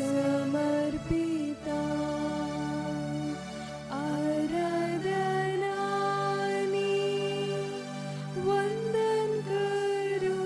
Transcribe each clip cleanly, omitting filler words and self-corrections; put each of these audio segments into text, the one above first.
समर्पिता। आराधनानि वंदन करू।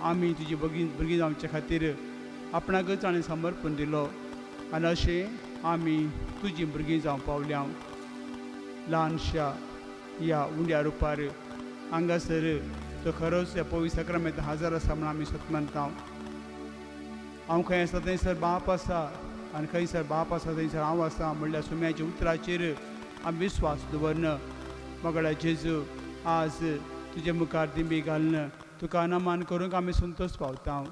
आमी तुजी भुरगीं जावचे खातीर आपणाकच ताणें समर्पण दिलो आनी अशें आमी तुजी भुरगीं जावंक पावल्या. ल्हानशा ह्या उंड्या रुपार हांगासर तो खरोच ह्या पवित्र साक्रामेंत हाजर आसा म्हूण आमी सत मानता. हांव खंय आसा थंयसर बाप आसा आनी खंयसर बाप आसा थंयसर हांव आसा म्हणल्यार सुम्याच्या उतराचेर आमी विस्वास दवरन मोगाळ्या जेजू आज तुजे मुखार दिंबी घालून तुका अनामान करूंक आमी संतोश पावता.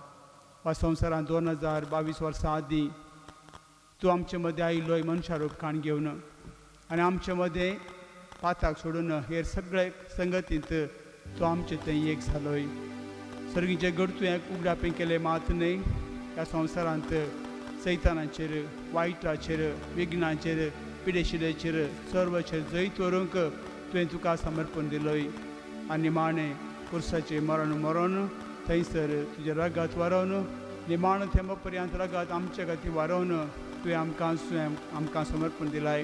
वा संवसारांत 2022 वर्सां आदीं तूं आमचे मदें आयिल्लो मनशा रूप काण घेवन आनी आमचे मदें पाताक सोडून हेर सगळे संगतींत तूं आमचे थंय एक जालोय. सर्गीचें घड तुवें उगडापें केलें मात न्हय ह्या संवसारांत सैतानाचेर वायटाचेर विघ्नाचेर पिडेशिलेचेर सर्वचेर जैत व्हरूंक तुवें तुका समर्पण दिलोय आनी निमाणें कुर्साचें मरण मरोन थंयसर तुजें रगत वारोवन निमाणो थेंबो पर्यंत रगत आमचे खातीर वारोवन तुवें आमकां आमकां समर्पण दिलाय.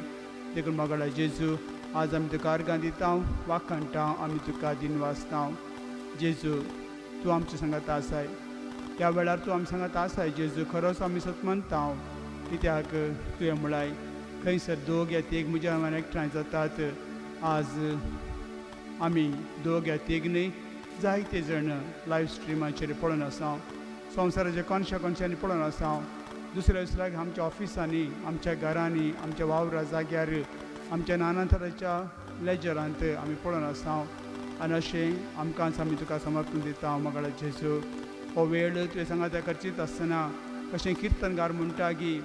देखून मोगाळ्या जेजू आज आमी तुका अर्गां दिता, वाखाणटा, आमी तुका दिनवासता. जेजू तूं आमचे सांगात आसाय, ह्या वेळार तूं आमचे सांगात आसाय जेजू, खरोच आमी सत मानता. कित्याक तुवें म्हळाय खंयसर दोग या तीग म्हज्या नांवान एकठांय जातात, आज आमी दोग या तीग न्हय जायते जण लायव स्ट्रिमाचेर पळोवन आसा, संवसाराच्या कोनशा कोनशांनी पळोवन आसा. दुसऱ्या दुसऱ्याक आमच्या ऑफिसांनी, आमच्या घरांनी, आमच्या वावरा जाग्यार, आमच्या नाना तरांच्या लेजरांत आमी पळोवन आसा. आनी अशें आमकांच आमी तुका समर्पण दिता मोगाळ्या जेजू. हो वेळ तुवें सांगाता खर्चीत आसतना कशें किर्तनगार म्हणटा की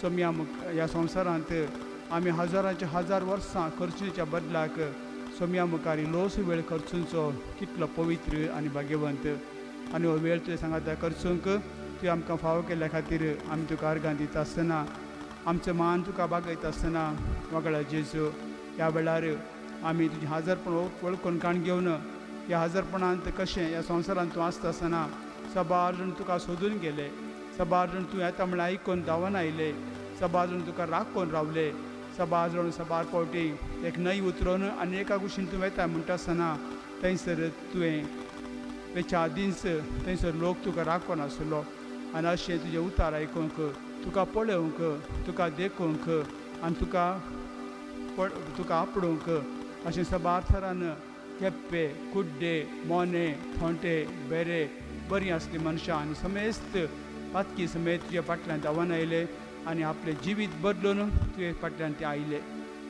सोम्या ह्या संवसारांत आमी हजारांचे हजार वर्सां खर्चुच्या बदलाक सोम्या मुखार इल्लोसो वेळ खर्चुचो कितलो पवित्र आनी भाग्यवंत. आनी हो वेळ तुवें सांगाता खर्चूंक तुवें आमकां फावो केल्ल्या खातीर आमी तुका अर्गां दिता आसतना, आमचो मान तुका बागयता आसतना मोगाळ्या जेजू ह्या वेळार आमी तुजें हाजरपण वळखून काण घेवन ह्या हाजरपणांत कशें ह्या संवसारांत तूं आसता आसतना सबार जाण तुका सोदून गेले, सबार जाण तूं येता म्हळ्यार आयकून धांवन आयले, सबार जाण तुका राखून रावले, सबार जाण सबार फावटी एक न्हंय उतरून आनी एका कुशीन तूं वेता म्हणटा आसतना थंयसर तुवें वेच्या आदींच थंयसर लोक तुका राखून आसलो. आनी अशें तुजें उतार आयकूंक, तुका पळोवंक, तुका देखूंक आनी तुका आपडूंक अशें सबार थरान केप्पे, कुड्डे, मोने, थोंटे, बेरे बरीं आसलीं मनशां आनी समेस्त पातकी समेत तुज्या फाटल्यान धांवन आयले आनी आपलें जिवीत बदलून तुजे फाटल्यान ते आयले.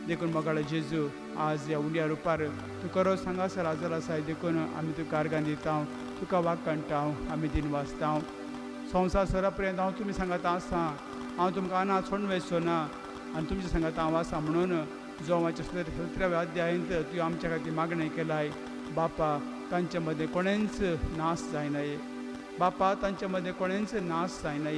देखून मोगाळ्या जेजू आज ह्या उंड्या रुपार तूं खरोच हांगासर हाजर आसाय, देखून आमी तुका अर्गां दिता, तुका वाखाणटा, आमी दिनवासता. संवसार सरा पर्यंत हांव तुमी सांगाता आसा, हांव तुमकां अनाथ सोडून वचचो ना आनी तुमच्या सांगाता हांव आसा म्हणून जोवाच्या 17व्या अध्यायंत तुवें आमच्या खातीर मागणें केलाय. बापा तांचे मदें कोणेंच नाश जायना, बापा तांचे मदें कोणेंच नाश जायना.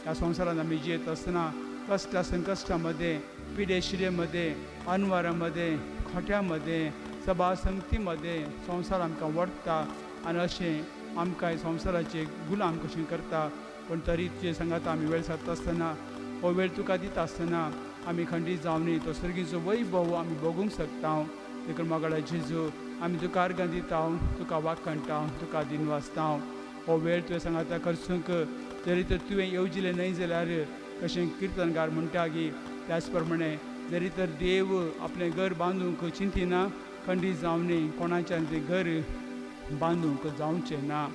ह्या संवसारांत आमी जियेत आसतना कश्टा संकश्टा मदें, पिडे शिरे मदें, अनवारा मदें, खोट्या मदें, सभा संगती मदें संवसार आमकां व्हरता आनी अशें आमकां संवसाराचे गुलाम कशें करता. पूण तरी तुजे सांगाता आमी वेळ सारता आसतना, हो वेळ तुका दिता आसतना आमी खंडीत जावनी तो सर्गीचो वैभव आमी भोगूंक शकता. देखून मोगाळ्या जेजू आमी तुका अर्गां दिता, तुका वाखाणटा, तुका दिनवासता. हो वेळ तुवें सांगाता खर्चूंक जरी तर तुवें येवजिलें न्हय जाल्यार कशें किर्तनगार म्हणटा की त्याच प्रमाणे जरी तर देव आपलें घर बांदूंक चिंतिना, खंडीत जावनी कोणाच्यान तें घर बांदूंक जावचें ना.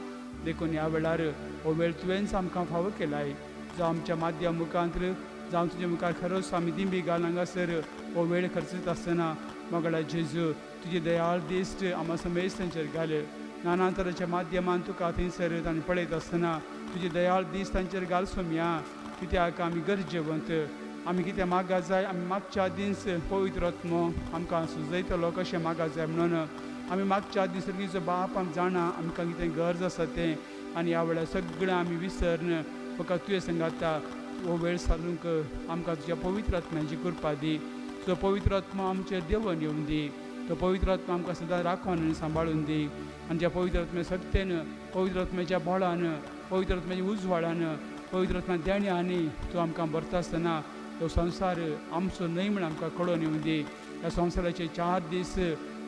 देखून ह्या वेळार हो वेळ तुवेंच आमकां फावो केलाय, जावं आमच्या माध्यम मुखांत, जावं तुजे मुखार खरोच आमी दिंबी घाल हांगासर हो वेळ खर्चीत आसतना मोगाळ्या जेजू तुजी दयाळ दिश्ट आमकां समेस्तांचेर घाल. नाना तरांच्या माध्यमान तुका थंयसर तांणी पळयत आसतना तुजी दयाळ दीस तांचेर घाल सोमया. कित्याक आमी गरजेवंत, आमी कितें मागा जाय आमी मागच्या आदींच पवित्र आत्मो आमकां सुजयतलो कशें मागा जाय म्हणून आमी मागच्या आदीं सर्गीचो बाप आमी जाणा आमकां कितें गरज आसा तें. आनी ह्या वेळार सगळें आमी विसरन फकत तुवें सांगाता हो वेळ सारूंक आमकां तुज्या पवित्र आत्म्याची कृपा दी. तुजो पवित्र आत्मो आमचेर देंवन येवन दी, तो पवित्र आत्मा आमकां सदां राखून आनी सांबाळून दी. आनी ज्या पवित्र आत्म्या शक्तेन, पवित्र आत्म्याच्या बळान, पवित्र आत्म्याच्या उजवाडान, पवित्र आत्म्या देण्यानी तूं आमकां भरता आसतना तो संवसार आमचो न्हय म्हण आमकां कळोवन येवन दी. ह्या संवसाराचे 4 दीस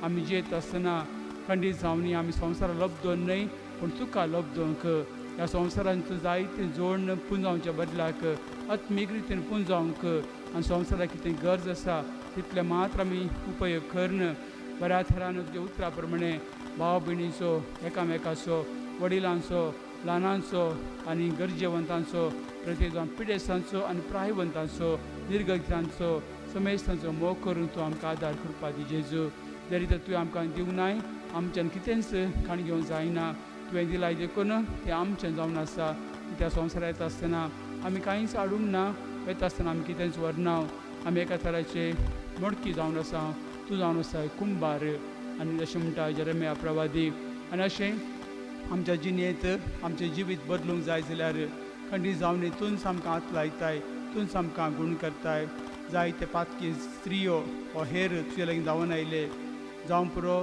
आमी जियेत आसतना खंडीत जावनी आमी संवसार लब्दोन न्हय पूण तुका लब्दोवंक ह्या संवसारांत जायते जोडण पुंजावच्या बदलाक आत्मीक रितीन पुंजावंक आनी संवसाराक कितें गरज आसा तितलें मात्र आमी उपयोग करून बऱ्या थरान तुज्या उतरा प्रमाणे भाव भयणीचो एकामेकाचो वडिलांचो ल्हानांचो आनी गरजेवंतांचो प्रत्येक जावन पिडेस्तांचो आनी प्रायवंतांचो निर्गतांचो समेस्तांचो मोग करून तूं आमकां आदार करपा दी जेजू. जरी तर तुवें आमकां दिवंक नाय आमच्यान कितेंच खाण घेवंक जायना, तुवें दिलाय देखून तें आमचें जावन आसा. त्या संवसारांत येता आसतना आमी कांयच हाडूंक ना, येता आसतना आमी कितेंच व्हरना, आमी एका थराचे मोडकी जावन आसा, तूं जावन आसा कुंबार. आनी जशें म्हणटा जेरेमिया प्रवादी, आनी अशें आमच्या जिणेंत आमचें जिवीत बदलूंक जाय जाल्यार खंडीत जावन तूंच आमकां हात लायताय, तूंच आमकां गूण करताय. जायते पातकी स्त्रियो हो हेर तुजे लागीं धांवन आयले, जावं पुरो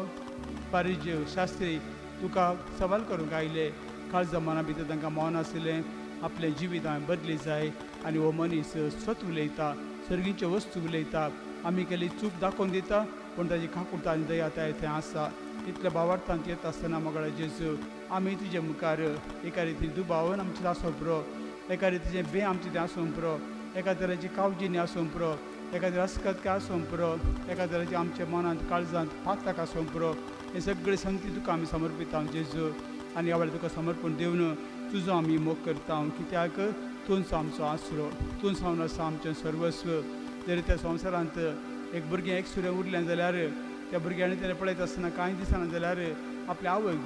पारिज्य शास्त्री तुका सवाल करूंक आयले. काळजा मना भितर तांकां मौन आशिल्लें आपलें जिवीत हांवें बदली जाय आनी हो मनीस सत उलयता, सर्गीच्यो वस्तू उलयता, आमी केल्ली चूक दाखोवन दिता, पूण ताजी काकुळटा आनी दया ताय थंय आसा. इतल्या भावार्थांत येता आसतना मोगाळ जेजू आमी तुजे मुखार एका रितीन दुबावन आमचें आसूंक पुरो, एका रितीचें बें आमचें तें आसूंक पुरो, एका तरेची कावजीनी आसूंक पुरो, एका रसकत आसूंक पुरो, एका तरेचें आमच्या मनांत काळजांत पातक आसूंक पुरो. हें सगळें संगती तुका आमी समर्पिता जेजू आनी ह्या वेळार तुका समर्पण दिवन तुजो आमी मोग करता, कित्याक तूंच आमचो आसरो, तूंच जावन आसा आमचें सर्वस्व. जरी त्या संवसारांत एक भुरगें एक सुरें उरलें जाल्यार त्या भुरग्यांनी तेणें पळयता आसतना कांय दिसना जाल्यार आपल्या आवयक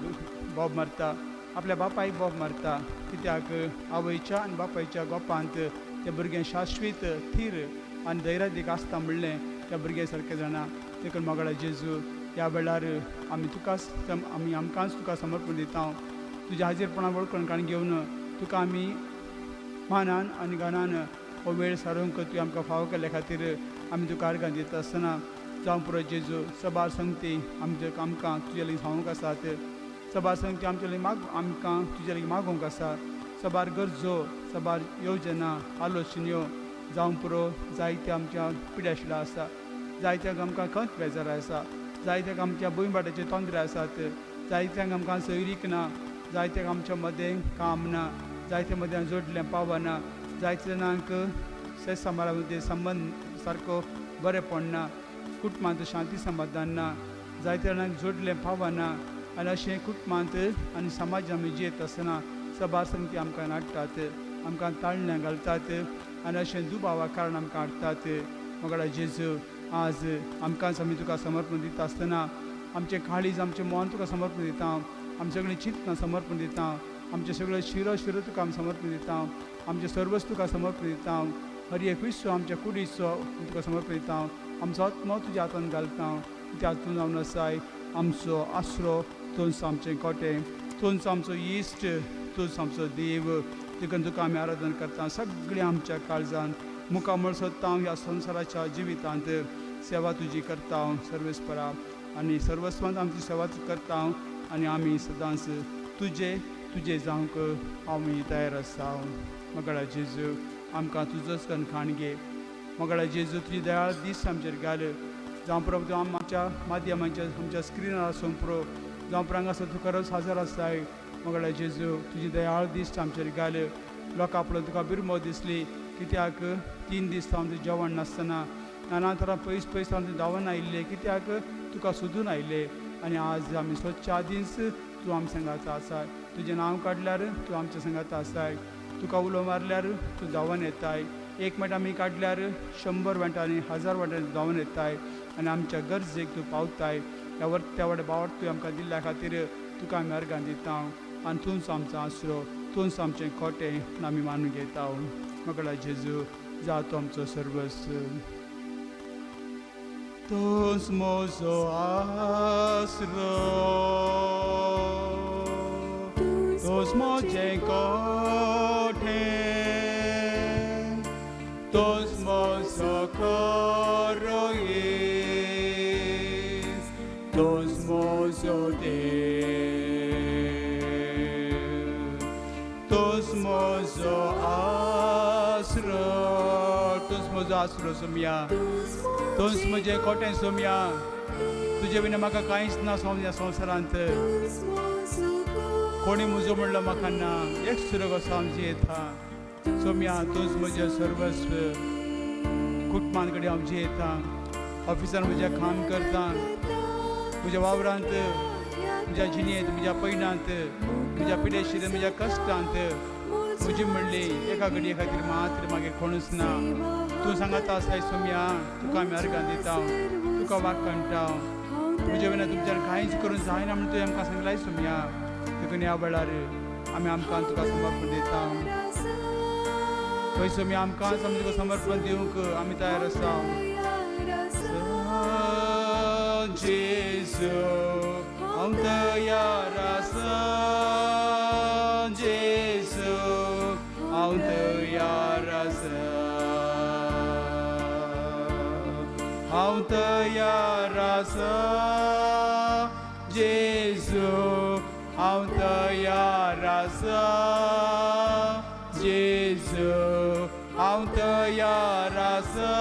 बोब मारता, आपल्या बापायक बोब मारता, कित्याक आवयच्या आनी बापायच्या गोपांत तें भुरगें शाश्वीत थीर आनी धैर्यादीक आसता म्हणलें त्या भुरग्या सारकें जाणा. देखून मोगाळ जेजू ह्या वेळार आमी तुकाच आमी आमकांच तुका समर्पण दिता, तुज्या हाजीरपणान वळखून काण घेवन तुका आमी मानान आनी गानान हो वेळ सारूंक तुवें आमकां फावो केल्ल्या खातीर आमी तुका अर्गां दिता आसतना जावं पुरो जेजू सबार संगती आमचे आमकां तुजे लागीं सांगूंक आसात, सबार संगती आमचे लागीं माग आमकां तुजे लागीं मागूंक आसा, सबार गरजो सबार योजना आलोचन्यो जावं पुरो जायत्या आमच्या पिड्याशिला आसा, जायत्यांक आमकां खंत बेजार आसा, जायत्यांक आमच्या भूंयभाटाचे तोंदरे आसात, जायत्यांक आमकां सोयरीक ना, जायत्यांक आमच्या मदें काम ना, जायत्या मदें जोडलें पावना, जायत्या जाणांक शेत समारा मदें संबंद सारको बरें ना, कुटुंबांत शांती समाधान ना, जायत्या जाणांक जोडलें पावना आनी अशें कुटुंबांत आनी समाज आमी जियेत आसतना सबार संगती आमकां नाडटात, आमकां ताळण्यां घालतात आनी अशें दुबावा कारण आमकां हाडटात. मोगाळ जेजू आज आमकांच आमी तुका समर्पण दिता आसतना आमचें काळीज आमचें मन तुका समर्पण दिता, आमचे सगळीं चिंतनां समर्पण दिता, आमचें सगळें शिरो शिरो तुका आमी समर्पण दिता, आमचें सर्वस्व तुका समर्पण दिता, हर एक विश्व आमच्या कुडीचो तुका समर्पण दिता, आमचो आत्मो तुज्या हातान घालता, कित्याक तूं जावन आसाय आमचो आसरो, तूंच आमचें कोटें, तूंच आमचो इश्ट, तूंच आमचो देव. देखून तुका आमी आराधन करता सगळें आमच्या काळजान मुखामळ सोदता ह्या संवसाराच्या जिवितांत सेवा तुजी करता सर्वेस्परा आनी सर्वस्वांत आमची सेवा करता आनी आमी सदांच तुजे तुजे जावंक आमी तयार आसा. मोगाळ जेजू आमकां तुजोच कणखाण घे. मोगाळ जेजू तुजी दयाळ दीस आमचेर घाल, जावं पुरो तूं आमच्या माध्यमांच्या आमच्या स्क्रिनार आसूंक पुरो, जावं पुरो हांगासर तूं खरोच हजर आसाय. मोगाळ जेजू तुजी दयाळ दीस आमचेर घाल. लोकां पळोवन तुका बिरमो दिसली, कित्याक 3 दीस सावन तूं जेवण नासतना नाना तरां पयस पयस सावन तूं धांवन आयिल्ले, कित्याक तुका सोदून आयिल्ले. आनी आज आमी सोदच्या आदींच तूं आमच्या सांगाता आसाय, तुजें नांव काडल्यार तूं आमच्या सांगाता आसाय, तुका उलो मारल्यार तूं धांवन येताय, एक मिनट आमी काडल्यार 100 वांट्यांनी 1000 वांट्यांनी धांवन येताय आनी आमच्या गरजेक तूं पावताय. ह्या त्या वाटे बावट तुवें आमकां दिल्ल्या खातीर तुका आमी अर्गां दिता आनी तूंच आमचो आसरो, तूंच आमचें कोटें आमी मानून घेता. मोगाळ जेजू जा तूं आमचो सर्वस्व, तूंच म्हजो आसरो, तूंच म्हजें कोटें, तूंच म्हजो खरो इश्ट, तूंच म्हजो देव, तूंच म्हजो आसरो, तूंच म्हजो आसरो सोमया, तूंच म्हजें कोटें सोमया, तुजे विना म्हाका कांयच ना ह्या संवसारांत. कोणी म्हजो म्हणलो म्हाका ना, एक सुरो कसो हांव जियेता. सोम्या, तूंच म्हजें सर्वस्व. कुटुंबान कडेन हांव जियेता, ऑफिसान म्हज्या काम करता, म्हज्या वावरांत, म्हज्या जिणेंत, म्हज्या पयणांत, म्हज्या पिडेशीर, म्हज्या कश्टांत म्हजी म्हणली एका घडये खातीर मात्र, मागीर कोणूच ना. तूं सांगात आसाय सोम्या, तुका आमी अर्गां दिता, तुका वाक्काणटा. म्हज्या विना तुमच्यान कांयच करूंक जायना म्हणून तुवें आमकां सांगलाय सोम्या. देखून ह्या वेळार आमी आमकां तुका समर्पण दिता. पळय सोम्या, आमकां आमी तुका समर्पण दिवंक आमी तयार आसा. जेजू, हांव तयार आसा. जेजू, हांव तयार आसा. हांव तयार आसा. जेजू, हांव तयार आसा. जेजू, हांव तयार आसा.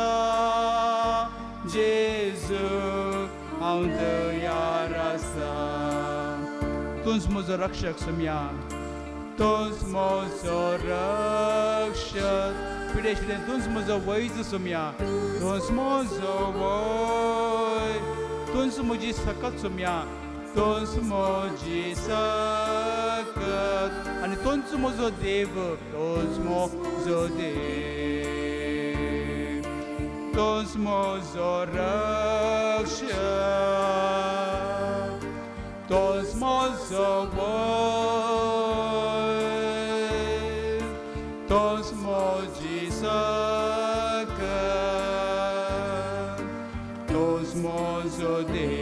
जेजू, हांव तयार आसा. तूंच म्हजो रक्षक सोम्या, तूंच म्हजो रक्षक. पिडेशिल्लें, तूंच म्हजो वैज सोम्या, तूंच म्हजो वैज. तूंच म्हजी सकत सोम्या, तूंच म्हजी सकत. आनी तूंच म्हजो देव, तूंच म्हजो देव. तूंच म्हजो रक्षक, तूंच म्हजो वैज, तूंच म्हजी सकत, तूंच म्हजो देव.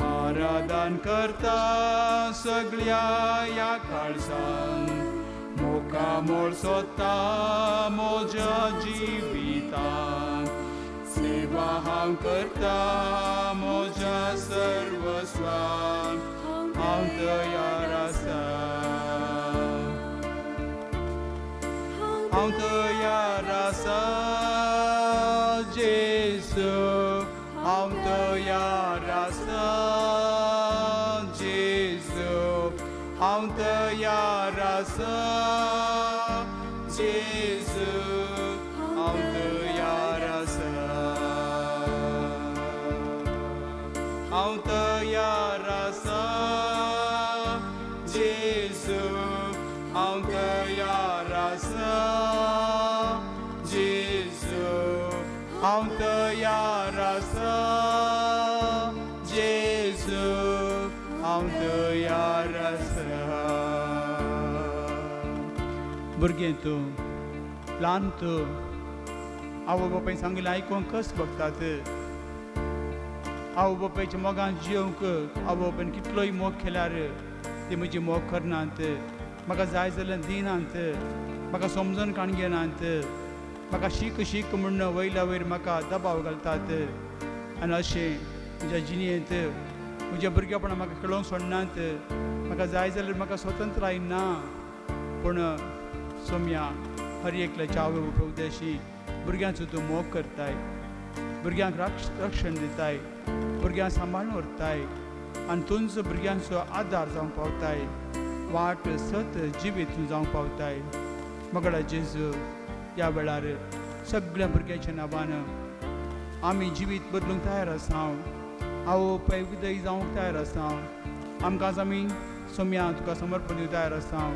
आराधन करता सगळ्या ह्या काळजान, मुखामळ सोदता म्हज्या जिवितान. सेवा हांव करता म्हज्या सर्वस्वान. हांव तयार आसा. हांव तयार आसा. जेजू, हांव तयार आसा. जेजू, हांव तयार आसा. जेजू, हांव तयार आसा. हांव तयार आसा. जेजू, हांव तयार आसा. जेजू, हांव तयार आसा. जेजू, हांव तयार आसा. भुरगें तूं, ल्हान तूं, आवय बापायन सांगिल्लें आयकूंक कस बगतात. आवय बापायच्या मोगान जियोवंक आवय बापायन कितलोय मोग केल्यार ती म्हजी मोग करनात, म्हाका जाय जाल्यार दिनात, म्हाका समजून काण घेनात, म्हाका शीक शीक म्हूण वयल्या वयर म्हाका दबाव घालतात. आनी अशें म्हज्या जिणेंत म्हज्या भुरगेपणान म्हाका खेळोवंक सोडनात, म्हाका जाय जाल्यार म्हाका स्वतंत्राय ना. पूण सोम्या, हर एकल्याच्या आवय बापाय उद्देशी भुरग्यांचो तूं मोग करताय, भुरग्यांक रक्षण दिताय, भुरग्यांक सांबाळून व्हरताय आनी तूंच भुरग्यांचो आदार जावंक पावताय, वाट सत जिवीत तूं जावंक पावताय. मगळा जेजू, ह्या वेळार सगळ्या भुरग्यांच्या नांवान आमी जिवीत बदलूंक तयार आसा. आवय बापाय विदय जावंक तयार आसा. आमकां आज आमी सोम्या तुका समर्पण दिवंक तयार आसा.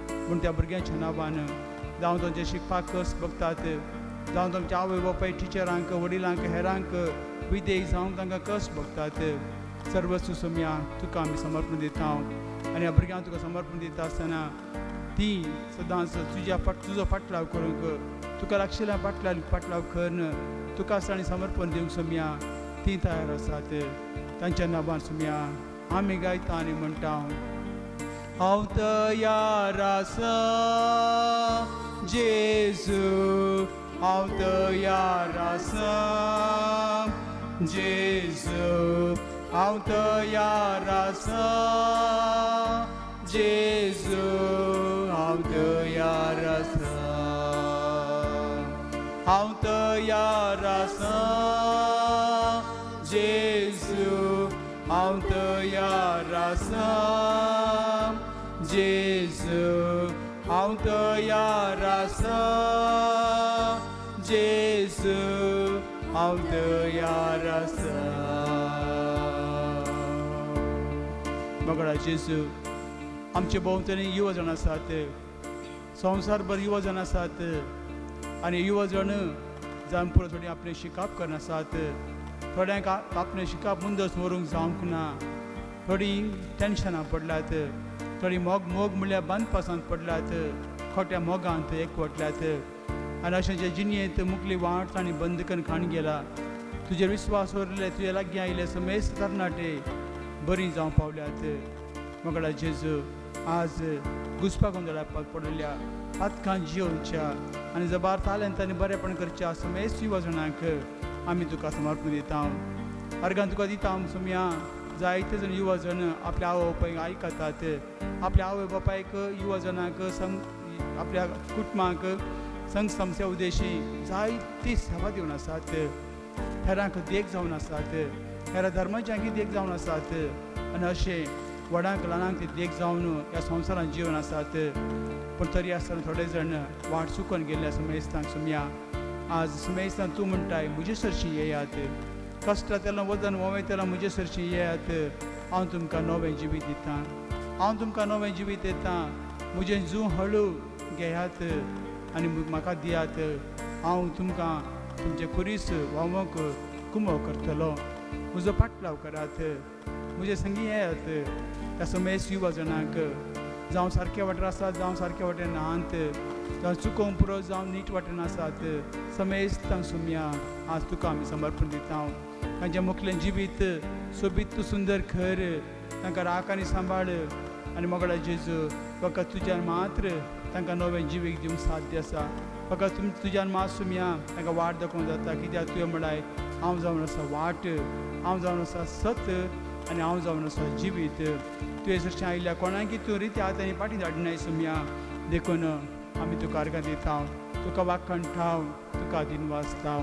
पूण त्या भुरग्यांच्या नांवान, जावं तांचे शिकपाक कस बगतात, जावं तांच्या आवय बापाय, टिचरांक, वडिलांक, हेरांक विदेय जावंक तांकां कस बगतात, सर्वस्व सोम्या तुका आमी समर्पण दिता. आनी ह्या भुरग्यांक तुका समर्पण दिता आसतना ती सदांच तुज्या फाट तुजो फाटलाव करूंक, तुका लागशिल्ल्या फाटलाव करून तुका आनी समर्पण दिवंक सोम्या ती तयार आसात. तांच्या नांवान सोम्या आमी गायता आनी म्हणटा, हांव तयार आसा. जेजू, हांव तयार आसा. जेजू, हांव तयार आसा. जेजू, हांव तयार आसा. हांव तयार आसा. जेजू, हांव तयार आसा जेजू हांव तयार आसा जेजू हांव तयार आसा. मोगाळ जेजू, आमचे भोंवतणी युवजण आसात, संवसारभर युवजण आसात आनी युवजण जावन पुरो थोडी आपलें शिकप करनासात, थोड्यांक आपलें शिकप मुंदस व्हरूंक जावंक ना, थोडीं टेंशनां पडल्यात, थोडीं मोग मोग म्हणल्यार बांदपासांत पडल्यात, खोट्या मोगांत एकवटल्यात आनी अशें जे जिणेंत मुखली वाट तांणी बंद करून खाण गेला. तुजेर विस्वास उरले, तुजे लागीं आयिल्ले समेस्त तरणाटे बरीं जावंक पावल्यात. मोगाळ जेजू, आज घुसपा गोंदळा पडिल्ल्या पातकां जियोवच्या आनी जबार तालेंतांनी बरेपण करच्या समेस्त युवजणांक आमी तुका समर्पण दिता. अर्गां तुका दिता सोमया. जायते जण युवजण आपल्या आवय बापायक आयकतात, आपल्या आवय बापायक युवजणांक संग आपल्या कुटुंबाक संग संस्या उद्देशी जायती सेवा दिवन आसात, हेरांक देख जावन आसात, हेरा धर्माच्यांकय देख जावन आसात आनी अशें व्हडांक ल्हानांक ती देख जावन ह्या संवसारांत जिवन आसात. पूण तरी आसतना थोडे जाण वाट चुकोन गेल्ले समेस्तांक सुमया आज समेस्तान तूं म्हणटाय म्हजे सरशीं येयात, कश्टांतल्यान वजन वोंवेतल्यान म्हजे सरशीं येयात, हांव तुमकां नवें जिवीत दितां, हांव तुमकां नवें जिवीत दितां, म्हजें जूं हळू घेयात आनी म्हाका दियात, हांव तुमकां तुमचें खुरीस व्हांवोंक कुमो करतलो, म्हजो पाटलाव करात, म्हजे संगी येयात. त्या समेस्त युवा जाणांक जावं सारके वाटेर आसात, जावं सारके वाटेर नात, जावं चुकोवंक पुरो, जावं नीट वाटेन आसात, समेस्तांक सुमया आज तुका आमी समर्पण दिता. तांच्या मुखलें जिवीत सोबीत सुंदर खर, तांकां राख आनी सांबाळ आनी मोगडा जेजू फकत तुज्यान मात्र तांकां नवें जिवीत दिवंक साध्य आसा. फकत तुज्यान मात सुमया तांकां वाट दाखोवंक जाता, कित्याक तुवें म्हळाय हांव जावन आसा वाट, हांव जावन आसा सत आनी हांव जावन आसा जिवीत. तुवें सरशीं आयिल्ल्या कोणाकी तूं रित्या हातांनी फाटीं धाडनाय सुमया. देखून आमी तुका अर्गां दिता, तुका वाखणटाव, तुका दिनवासता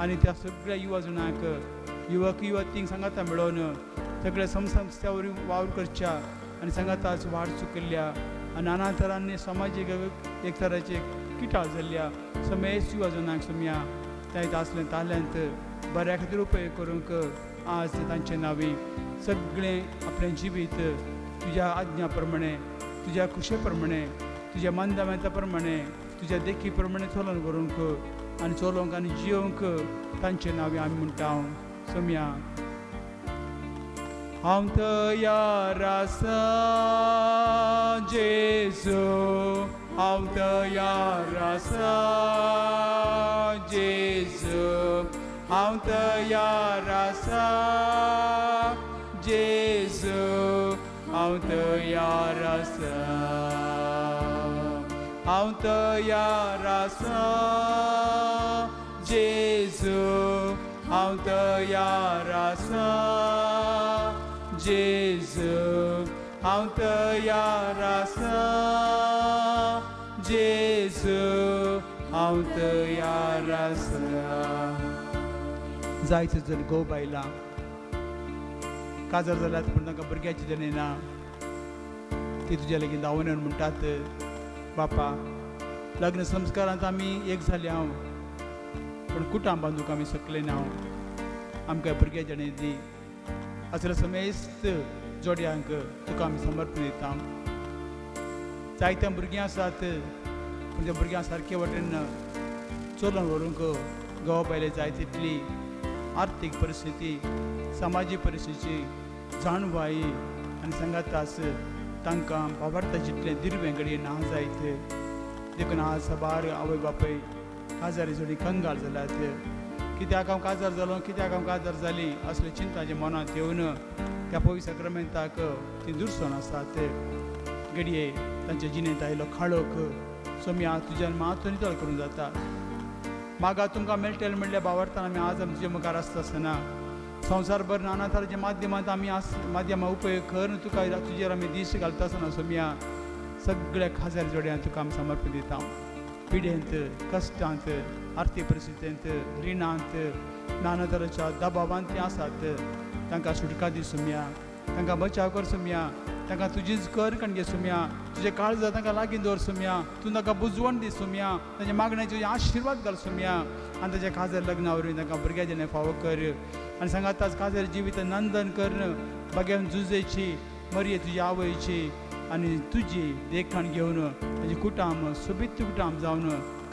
आनी त्या सगळ्या युवा जाणांक युवक युवतींक सांगाता मेळोवन सगळ्या समसंस्थ्या वरवीं वावर करच्या आनी सांगाताच वाट चुकिल्ल्या आनी नाना तरांनी समाजीक एक तराचे किटाळ जाल्ल्या समेस्त युवा जाणांक सुमया तांचे आसलें ताल्यांत बऱ्या खातीर उपयोग करूंक आज तांचे नांवी सगळें आपलें जिवीत तुज्या आज्ञा प्रमाणे, तुज्या खुशे प्रमाणे, तुज्या मंदामेंता प्रमाणे, तुज्या देखी प्रमाणे चलोवन व्हरूंक आनी चलोवंक आनी जियोवंक तांचे नांवी आमी म्हणटा सोम्या. हांव तयार आसा जेजू, हांव तयार आसा जेजू, हांव तयार आसा जेजू, हांव तयार आसा, हांव तयार आसा जेजू, हांव तयार आसा जेजू, हांव तयार आसा जेजू, हांव तयार आसा. जायते जण घोव बायलां काजार जाल्यात पूण तांकां भुरग्याची देणें ना, ती तुज्या लागीं धांवून येवन म्हणटात, बापा लग्न संस्कारांत आमी एक जाले हांव, पूण कुटां बांदूंक आमी शकले ना, आमकां भुरग्याची देणें दी. असल्या समेस्त जोडयांक तुका आमी समर्पण दिता. जायत्या भुरगीं आसात पूण त्या भुरग्यां सारके वाटेन चलोवन व्हरूंक घोव बायले जाय तितली आर्थीक परिस्थिती, समाजीक परिस्थिती, जाणवाय आनी सांगातास तांकां बाबार्ता जितलें दिर्वें घडये ना जायत. देखून आज साबार आवय बापूय काजारी जोडी कंगाल जाल्यात, कित्याक हांव काजार जालो, कित्याक हांव काजार जाली असले चिंताचे मनांत येवन त्या पवित्र साक्रामेंताक ती दुरसोन आसात. घडये तांच्या जिणेंत आयलो काळोख सोम्या तुज्यान मात नितळ करूंक जाता. मागा तुमकां मेळटलें म्हणल्यार बावडताना आमी आज आमी तुजे मुखार आसता आसतना संवसारभर नाना तरांच्या माध्यमांत आमी आस माध्यमां उपयोग करून तुका तुजेर आमी दीस घालता आसतना सोम्या सगळ्या खाजर जोड्यान तुका आमी समर्पण दिता. पिडेंत, कश्टांत, आर्थीक परिस्थितींत, रिणांत, नाना तरांच्या दबावांत तीं आसात. तांकां सुटका दी सुमया, तांकां बचाव कर सुमया, तांकां तुजीच कर कणगे सुमया, तुजें काळजा तांकां लागीं दवर सुमया, तूं तांकां बुजवण दी सुमया, तांच्या मागण्याचे तुजें आशिर्वाद घाल सुमया आनी ताच्या काजार लग्ना वरवीं तांकां भुरग्यां जेणे फावो कर आनी सांगाताच काजार जिवीत नंदन कर भाग्यान जुजेची मरये तुजी आवयची आनी तुजी देखण घेवन ताजी कुटाम सोबीत कुटाम जावन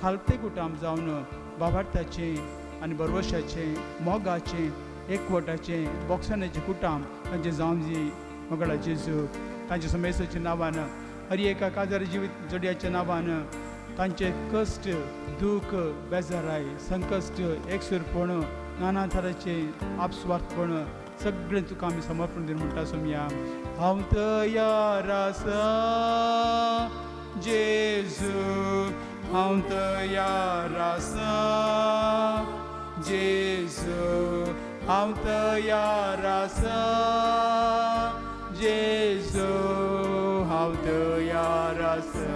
खालते कुटाम जावन बाबार्थाचें आनी बरवशाचें मोगाचें एकवटाचें बोक्साण्याचें कुटाम तांचें जावन जी मगळा जेजू तांच्या समेसाच्या नांवान हर एका काजार जिवीत जोडयाच्या नांवान तांचे कश्ट दूख बेजाराय संकश्ट एकसुरपण नाना तरांचे आपस्वार्थपण सगळें तुका आमी समर्पण दिवन म्हणटा सोमया. हांव तयार आसा जेजू, हांव तयार आसा जेजू, हांव तयार आसा जेजू, हांव तयार आसा,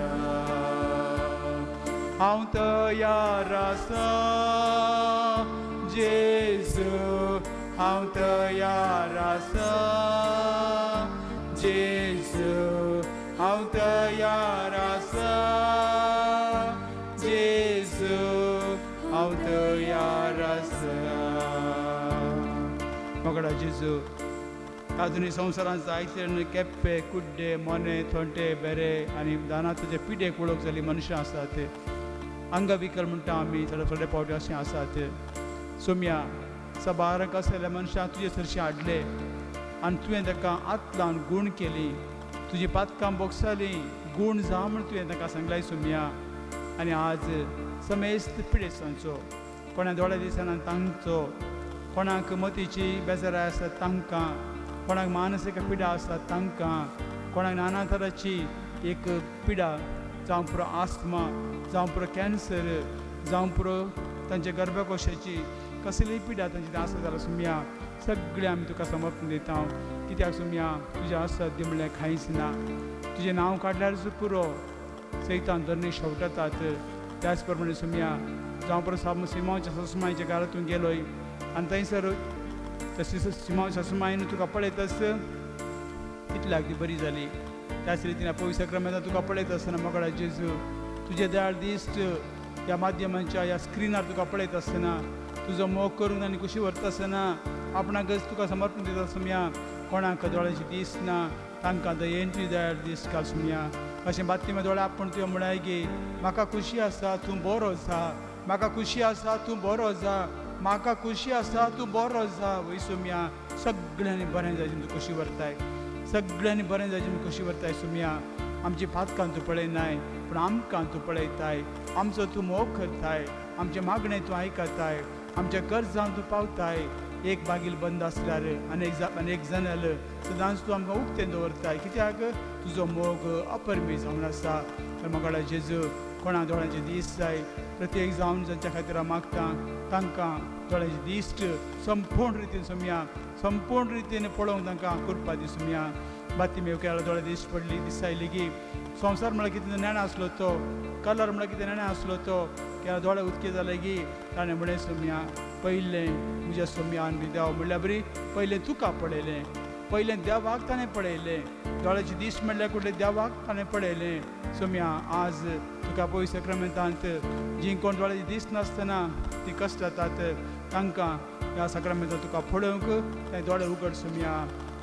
हांव तयार आसा जेजू, हांव तयार आसा जेजू, हांव तयार आसा जेजू, हांव तयार आसा. मोगडा जेजू, आजुनूय संवसारांत जायते केप्पे कुड्डे मोने थोंटे बेरे आनी दानाचे पिडेक वळख जाल्ली मनशां आसात, अंगविकल म्हणटा आमी थोडे थोडे फावटी अशें आसात. सोम्या सबारांक आसलेल्या मनशांक तुजे सरशीं हाडले आनी तुवें ताका हात लावन गूण केली, तुजी पातकां बोगसाली, गूण जा म्हण तुवें ताका सांगलाय सोम्या. आनी आज समेस्त पिडेस्तांचो, कोणा दोळ्या दिसना तांचो, कोणाक मतीची बेजाराय आसा तांकां, कोणाक मानसीक पिडा आसा तांकां, कोणाक नाना तराची एक पिडा जावं पुरो आस्मा, जावं पुरो कॅन्सर, जावं पुरो तांच्या गर्भकोशाची कसलीय पिडा तांची आसा जाल्यार सुमया सगळें आमी तुका समर्पण दिता. कित्याक सुमया तुजें असाध्य म्हणल्यार कांयच ना, तुजें नांव काडल्यारच पुरो सैतान धरणी शेवटतात. त्याच प्रमाणे सुमया जावं पुरो सिमांवच्या ससमायच्या घरा तूं गेलोय आनी थंयसर तशी सिमांव ससमायन तुका पळयतस कितल्याक ती बरी जाली. त्याच रितीन पवित्र साक्रामेंतान तुका पळयत आसतना मोगाळा जेजू तुजे दयाळ दिश्ट ह्या माध्यमांच्या ह्या स्क्रिनार तुका पळयत आसतना तुजो मोग करून आनी खुशी व्हरता आसतना आपणाकच तुका समर्पण दिता सुमया. कोणाक दोळ्याची दीस ना तांकां दयेन तुजी दयाळ दीस घाल सुमया. अशें बातमी दोळे आपूण तुवें म्हळ्यार की म्हाका खुशी आसा तूं बरो जा, म्हाका खुशी आसा तूं बरो जा, म्हाका खुशी आसा तूं बरो जा. वय सुमया सगळ्यांनी बरें जायचें तूं खुशी व्हरताय, सगळ्यांनी बरें जायचें तूं खुशी व्हरताय सुमया. आमची पातकां तूं पळयनाय पूण आमकां तूं पळयताय, आमचो तूं मोग करताय, आमचें मागणें तूं आयकताय, आमच्या गरजां तूं पावताय. एक बागील बंद आसल्यार आनी एक जनल सदांच तूं आमकां उक्तें दवरताय, कित्याक तुजो मोग अपरमी जावन आसा. तर मोगाळा जेजू कोणा दोळ्यांचे दीस जाय प्रत्येक जावन जांच्या खातीर हांव मागता तांकां दोळ्यांची दिश्ट संपूर्ण रितीन सुमया, संपूर्ण रितीन पळोवंक तांकां कृपा दी सुमया. बातीमेव केळ्या दोळे दिश्ट पडली दिसायली की संवसार म्हळ्यार कितें नेणा आसलो तो, कलर म्हळ्यार कितें नेणा आसलो तो, केळ्या दोळे उदके जाले की ताणें म्हणलें सुमया पयलें म्हज्या सोम्यान बी देव म्हणल्यार बरी पयलें तुका पळयलें, पयलें देवाक ताणें पळयलें, दोळ्याची दीस म्हणल्यार कुठले देवाक ताणें पळयलें. सोम्या आज तुका पवित्र साक्रामेंतांत जीं कोण दोळ्याची दीस नासतना ती कश्ट जातात तांकां ह्या साक्रामेंतांत तुका पळोवंक ते दोळे उगड सुमया,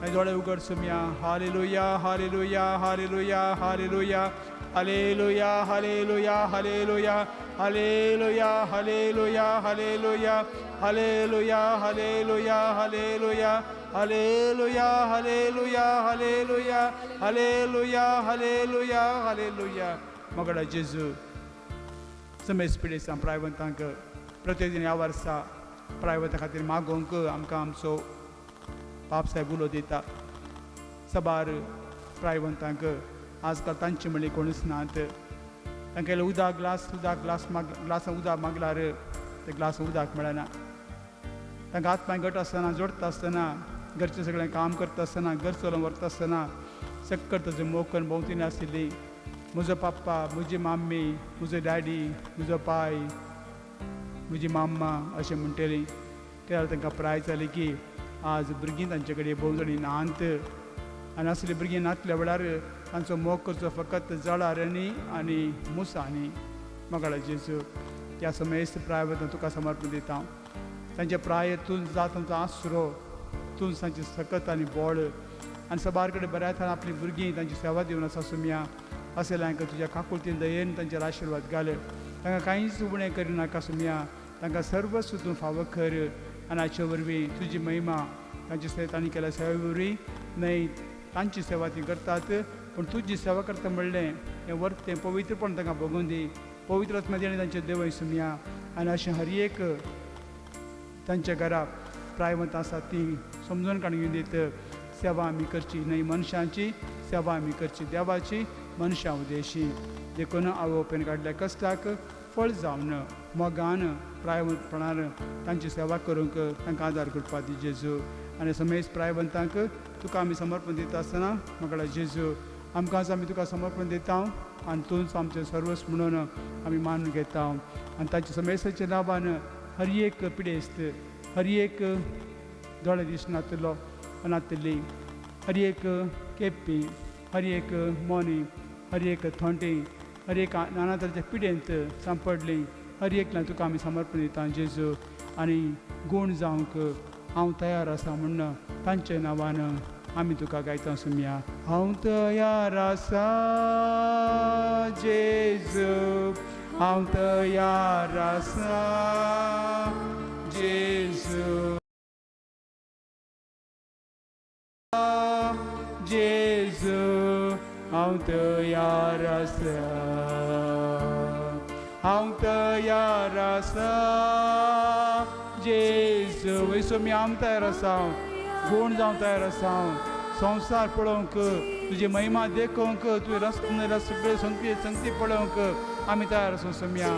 ते दोळे उगड Somaiya. Hallelujah hallelujah hallelujah hallelujah hallelujah hallelujah hallelujah hallelujah hallelujah hallelujah hallelujah hallelujah hallelujah hallelujah hallelujah hallelujah hallelujah hallelujah hallelujah. मोगडा जेजू समेज पिडेस्तां प्रायवंतांक प्रत्येक ह्या वर्सा प्रायवंता खातीर मागोवंक आमकां आमचो बाप साहेब उलो दिता. सबार प्रायवंतांक आजकाल तांची म्हणली कोणूच नात, तांकां उदक ग्लास उदक ग्लास माग ग्लासान उदक मागल्यार ते ग्लास उदक मेळना. तांकां हात पांय घट आसतना जोडटा आसतना घरचें सगळें काम करता आसतना घर चलोवन व्हरता आसतना सक्कट ताजो मोग करून भोंवतणी आशिल्ली. म्हजो पप्पा, म्हजी माम्मी, म्हजो डॅडी, म्हजो पाय, म्हजी माम्मा अशें म्हणटली. त्या तांकां प्राय जाली की आज भुरगीं तांचे कडेन भोव जाणीं नात आनी असलीं भुरगीं नातल्या वेळार तांचो मोग करचो फकत जळारांनी आनी मुसांनी. मोगाळ जेजू, ह्या समेस्त प्राय तुका समर्पण दिता. तांचे प्राय तूं जा तांचो आसरो, तूं तांची सकत आनी बळ आनी सबार कडेन बऱ्या थरान आपलीं भुरगीं तांची सेवा दिवन आसा सुमया. असल्यांक तुज्या काकुळतीन दयेन तांचेर आशिर्वाद घाल. तांकां कांयच उणें करिनाका सुमया, तांकां सर्वस्व तूं फावो कर आनी हाचे वरवीं तुजी महिमा तांची तांणी केल्या सेवे वरवीं न्हय तांची सेवा ती करतात पूण तुजी सेवा करता म्हणलें हें वर्तें पवित्रपण तांकां भोगून दी. पवित्र आत्म्यान तांचें देवय सुमया आनी अशें हर एक तांच्या घरा प्रायवंत आसा ती समजून काडून घेवन दीत. सेवा आमी करची न्हय मनशांची, सेवा आमी करची देवाची, मनशां उदेशी. देखून आवय बापायन काडल्या कश्टाक फळ जावन मोगान प्रायवंतपणान तांची सेवा करूंक तांकां आदार करपाक दी जेजू. आनी समेस्त प्रायवंतांक तुका आमी समर्पण दिता आसतना मोगाळ जेजू, आमकांच आमी तुका समर्पण दिता आनी तूंच आमचें सर्वस्व म्हणून आमी मानून घेता. आनी तांच्या समेस्ताच्या नांवान हर एक पिडेस्त, हर एक दोळे दिसनातलो नातिल्ली, हर एक केप्पी, हर एक मोनी, हर एक थोंटी, हर एक नाना तरेच्या पिडेंत सांपडली हर एकल्यान तुका आमी समर्पण दिता जेजू. आनी गूण जावंक हांव तयार आसा म्हूण तांच्या नांवान आमी तुका गायता सुमया. हांव तयार आसा जेजू, हांव तयार आसा जेजू, जेजू हांव तयार आसा, हांव तयार आसा जेजू. वयसो हांव तयार आसा, गूण जावंक तयार आसा, संवसार पळोवंक, तुजी महिमा देखोवंक, तुवें रस्तो सगळे संगती संगती पळोवंक आमी तयार आसा सोम्या.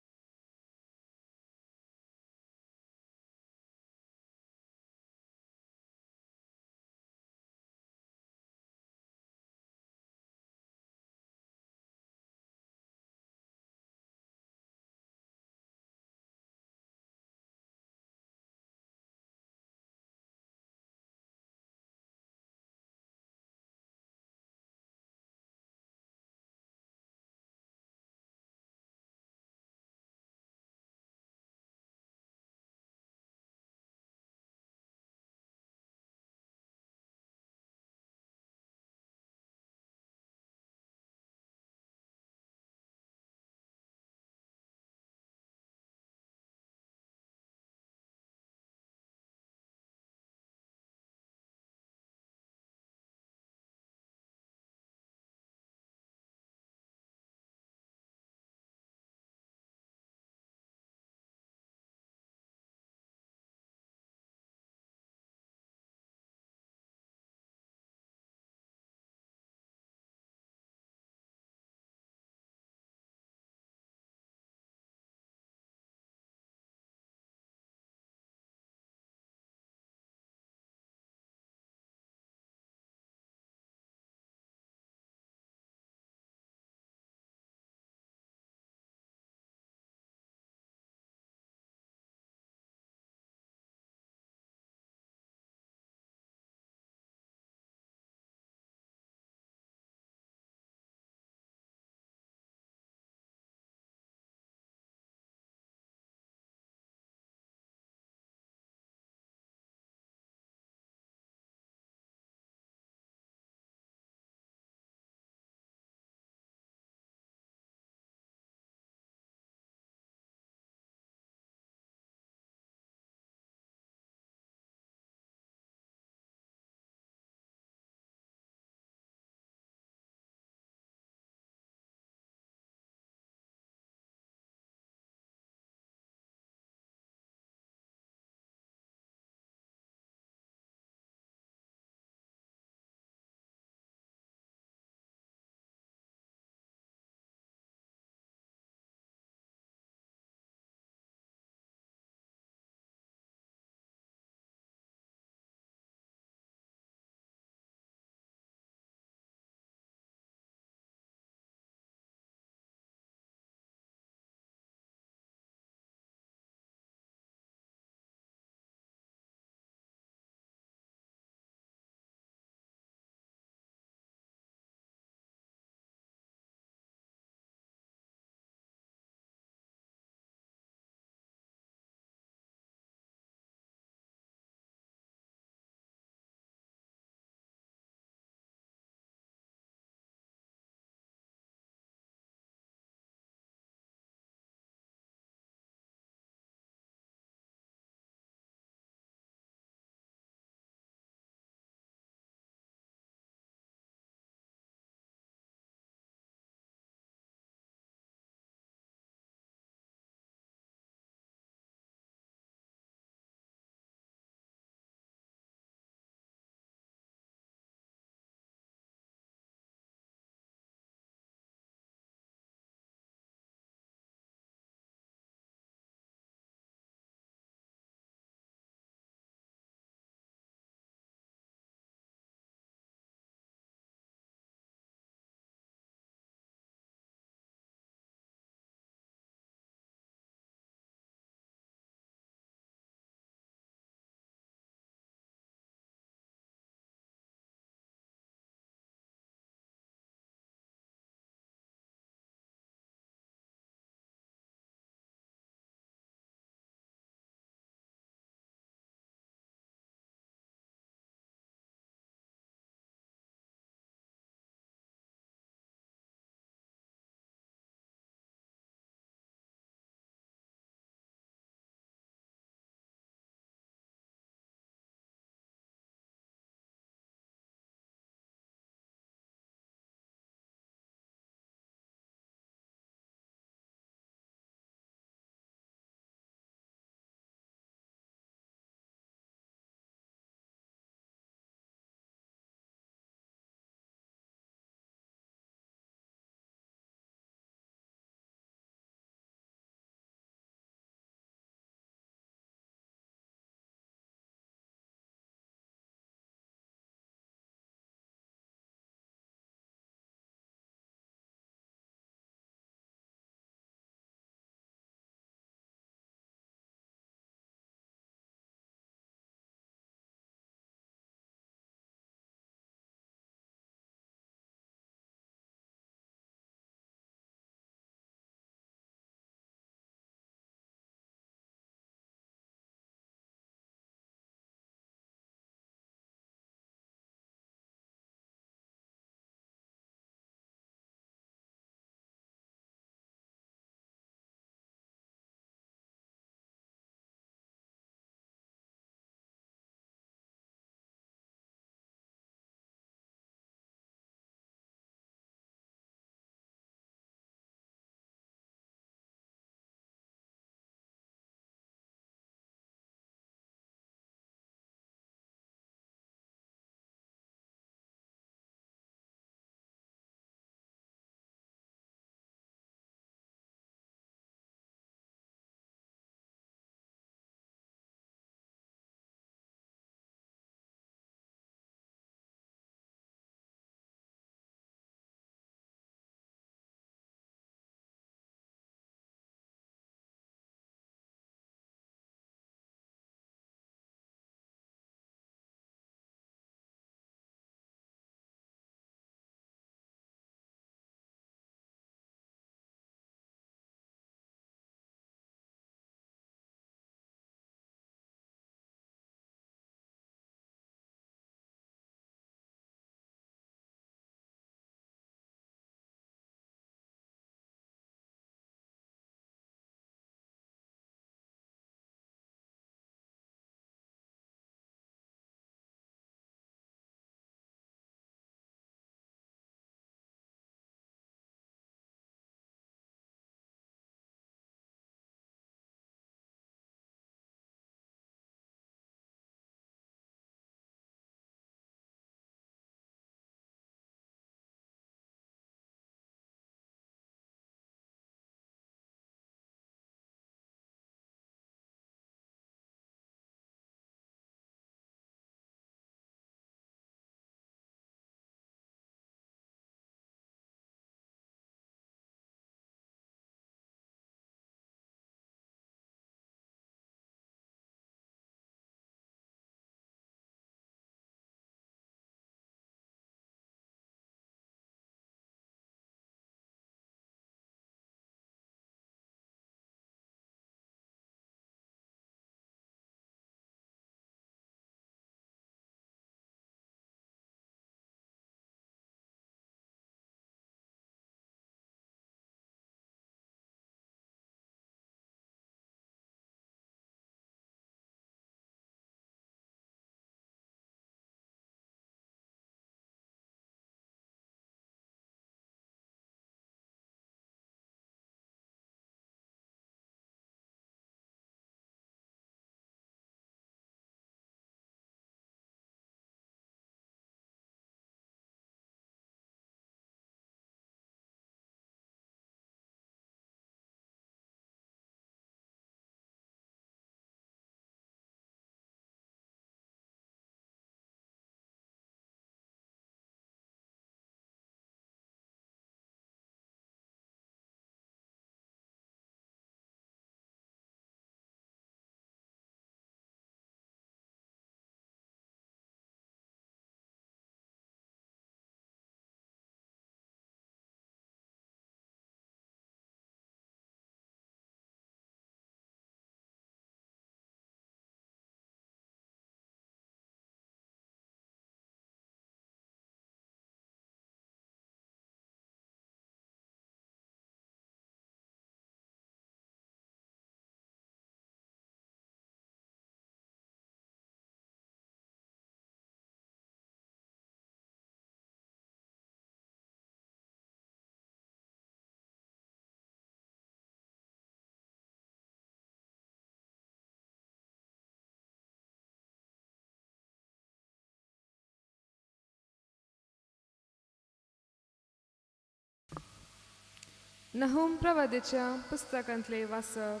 नहुम प्रवादेच्या पुस्तकांतले वाचप.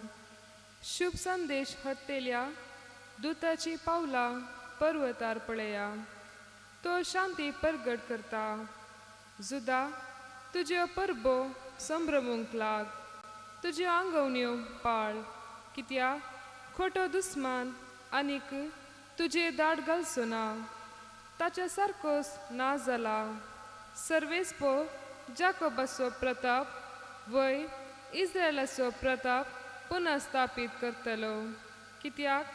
शुभ संदेश हत्तेल्या दुताची पावलां पर्वतार पळया. तो शांती परगट करता. जुदा, तुज्यो परबो संभ्रमूंक लाग, तुज्यो आंगवण्यो पाळ, कित्याक खोटो दुस्मान आनीक तुजे दाड घालचो ना. ताच्या सारकोच ना जाला सर्वेस्पो जाकोबाचो प्रताप, वय इस्रायलाचो प्रताप पुनर्स्थापीत करतलो, कित्याक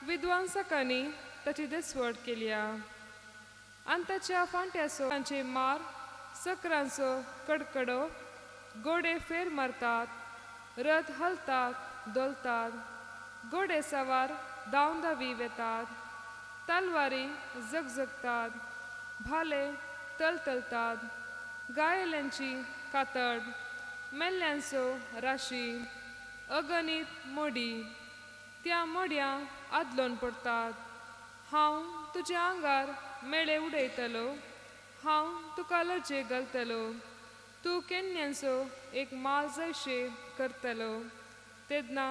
विद्वांसकांनी ताची देसवड केल्या. आनी ताच्या फांट्याचो तांचे मार, सकरांचो कडकडो, गोडे फेर मारतात, रथ हलतात धोलतात, घोडे सवार धांव धावी वेतात, तलवारी झगझगतात, भाले तलतलतात, गायल्यांची कातड, मेल्ल्यांचो राशी, अगणीत मोडी, त्या मोडयां आदलोन पडटात. हांव तुज्या आंगार मेळे उडयतलो, हांव तुका लजे घालतलो, तूं केन्यांचो एक माल जैशे करतलो. तेन्ना